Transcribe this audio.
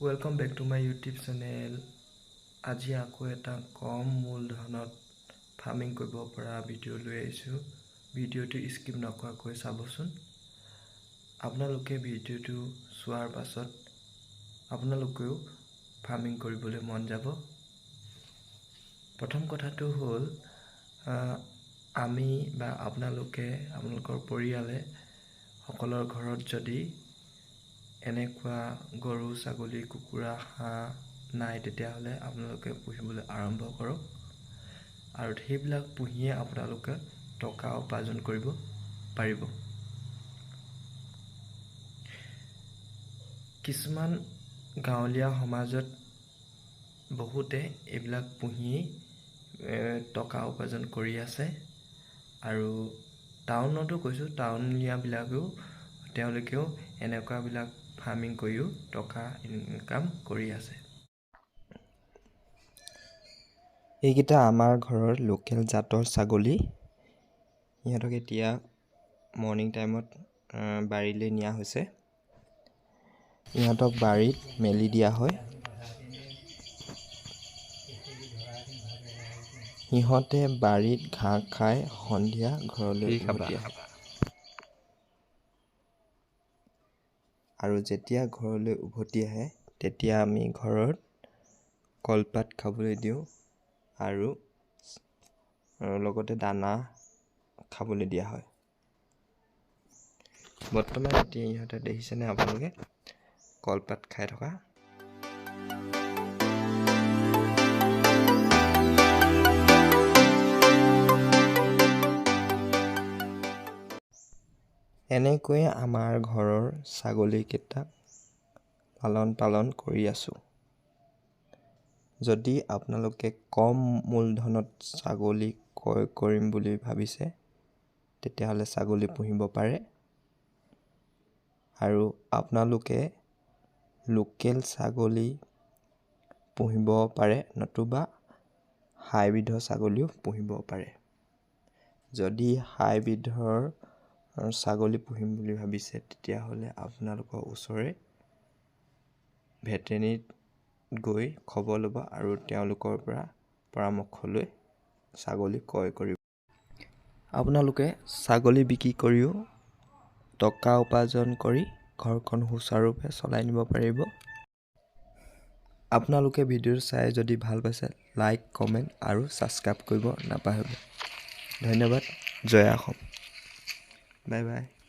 Welcome back to my YouTube channel. আজি আকৌ এটা কম মূলধনত ফাৰ্মিং কৰিব পৰা ভিডিঅ' লৈ আহিছোঁ। ভিডিঅ'টো স্কিপ নকৰাকৈ চাবচোন। আপোনালোকে ভিডিঅ'টো চোৱাৰ পাছত আপোনালোকেও ফাৰ্মিং কৰিবলৈ মন যাব। প্ৰথম কথাটো হ'ল, আমি বা আপোনালোকে আপোনালোকৰ পৰিয়ালে সকলৰ ঘৰত যদি এনেকুৱা গৰু, ছাগলী, কুকুৰা, হাঁহ নাই, তেতিয়াহ'লে আপোনালোকে পুহিবলৈ আৰম্ভ কৰক আৰু সেইবিলাক পুহিয়ে আপোনালোকে টকা উপাৰ্জন কৰিব পাৰিব। কিছুমান গাঁৱলীয়া সমাজত বহুতে এইবিলাক পুহিয়েই টকা উপাৰ্জন কৰি আছে আৰু টাউনতো কৈছোঁ, টাউনীয়াবিলাকেও তেওঁলোকেও এনেকুৱাবিলাক ফাৰ্মিং কৰিও টকা ইনকাম কৰি আছে। এইকেইটা আমাৰ ঘৰৰ লোকেল জাতৰ ছাগলী। ইহঁতক এতিয়া মৰ্ণিং টাইমত বাৰীলৈ নিয়া হৈছে। ইহঁতক বাৰীত মেলি দিয়া হয়। সিহঁতে বাৰীত ঘাঁহ খাই সন্ধিয়া ঘৰলৈ উভতি আহে আৰু যেতিয়া ঘৰলৈ উভতি আহে তেতিয়া আমি ঘৰত কলপাত খাবলৈ দিওঁ আৰু লগতে দানা খাবলৈ দিয়া হয়। বৰ্তমান এতিয়া ইহঁতে দেখিছেনে আপোনালোকে কলপাত খাই থকা। এনেকৈয়ে আমাৰ ঘৰৰ ছাগলীকেইটাক লালন পালন কৰি আছোঁ। যদি আপোনালোকে কম মূলধনত ছাগলী ক্ৰয় কৰিম বুলি ভাবিছে, তেতিয়াহ'লে ছাগলী পুহিব পাৰে আৰু আপোনালোকে লোকেল ছাগলী পুহিব পাৰে, নতুবা হাইব্ৰীডৰ ছাগলীও পুহিব পাৰে। যদি হাইব্ৰীডৰ ছাগলী পুহিম বুলি ভাবিছে, তেতিয়াহ'লে আপোনালোকৰ ওচৰৰে ভেটেনেৰীত গৈ খবৰ ল'ব আৰু তেওঁলোকৰ পৰা পৰামৰ্শ লৈ ছাগলী ক্ৰয় কৰিব। আপোনালোকে ছাগলী বিক্ৰী কৰিও টকা উপাৰ্জন কৰি ঘৰখন সুচাৰুৰূপে চলাই নিব পাৰিব। আপোনালোকে ভিডিঅ'টো চাই যদি ভাল পাইছে, লাইক, কমেণ্ট আৰু ছাবস্ক্ৰাইব কৰিব নাপাহৰিব। ধন্যবাদ। জয় অসম। Bye bye.